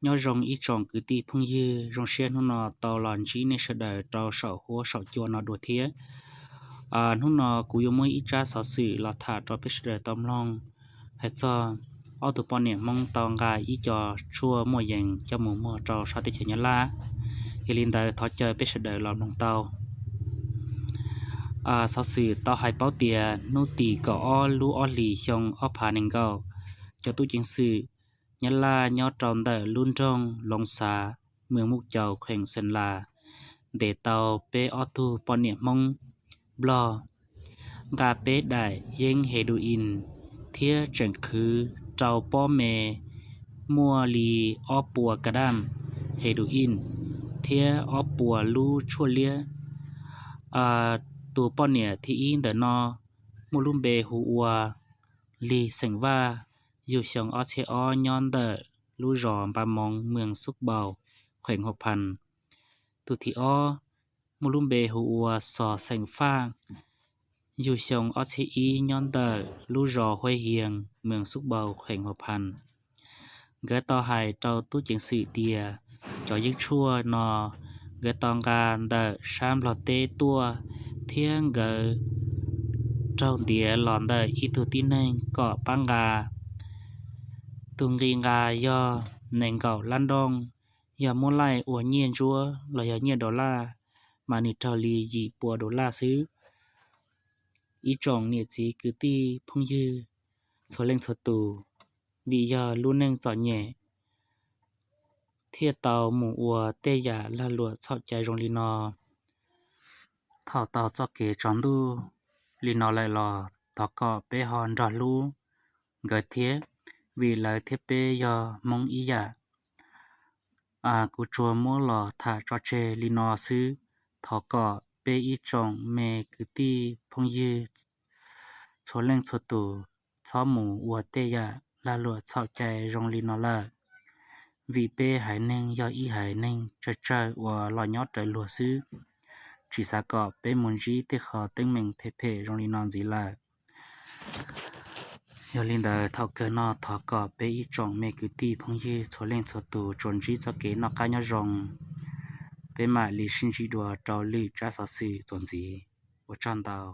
Nyob zoo ib tsoom kwv tij phooj ywg, zoo siab hnub no tau los ntsib nej sawv daws rau saum huab saum cua no dua thiab. Hnub no kuv yuav muab ib tsab xov xwm los tham rau peb sawv daws tau mloog hais txog ob tug poj niam Hmoob tau nqa ib co tshuaj muaj yees coj mus muag rau sab teb chaws Nyab Laj. Yog li ntawd thov caw peb sawv daws los mloog tau. Xov xwm tau hais paub tias hnub tim kaum ob lub ob hlis xyoo ob phav nees nkaum, cov tub ceev xwm Nyab Laj nyob rau ntawm lub nroog Loov Xav, moos Muj Caus, kheem Xeem Las, ntes tau peb ob tug poj niam Hmoob Nplog, nqa peb daim yeeb heroin thiab tseem qhwv rau pob me muaj li ob puas ka dam heroin thiab ob puas lub tshuaj liab. Tus poj niam thib ib ntawm no muaj lub npe hu ua Lig xeem Vaj, yug xyoo ob txhiab ob, nyob ntawm lub zos Npa Moov, moos Xub Npaus, kheem Huam Phas. Tus thib ob muaj lub npe hu ua Xos xeem Faj, yug xyoo ob txhiab ib, nyob ntawm lub zos Huab Hias, moos Xub Npaus, kheem Huam Phas. Nkawd tau hais rau tub ceev xwm tias cov yeeb tshuaj no nkawd tau nqa ntawm sab Nplog teb tuaj thiab nkawd raug ntiav los ntawm ib tug tib neeg kom pab nqa. Tus nqi nqa yog nees nkaum lab nrooj, yog muab laij ua nyiaj ntsuab los yog nyiaj dollar mas nws raug li yim pua dollar xwb. Ib tsoom niam txiv kwv tij phooj ywg txhua leej txhua tus, vim yog lub neej txom nyem thiaj tau mus ua tej yam lag luam txhaum cai zoo li no. Thaum tau txoj kev tsaus ntuj li no lawm los thov kom peb ho nrog hlub nkawd thiab, vim lawv thiab peb yog Hmoob ib yam. Kuv tsuas muab los tham tso tseg li no xwb. Thov kom peb ib tsoom me kwv tij phooj ywg txhua leej txhua tus txhob mus ua tej yam lag luam txhaum cai zoo li no lawm, vim peb haiv neeg yog ib haiv neeg tsawg tsawg uas los nyob raws luag xwb, tsis xav kom peb mus ntsib tej qho teeb meem phem phem zoo li no ntxiv lawm. Yog li ntawd thaum kawg no thov kom peb ib tsoom me kwv tij phooj ywg txhua leej txhua tus tsuas ntsib txoj kev noj qab nyob zoo. Peb mam li sib ntsib dua rau lwm tsab xov xwm txuas ntxiv. Ua tsaug ntau.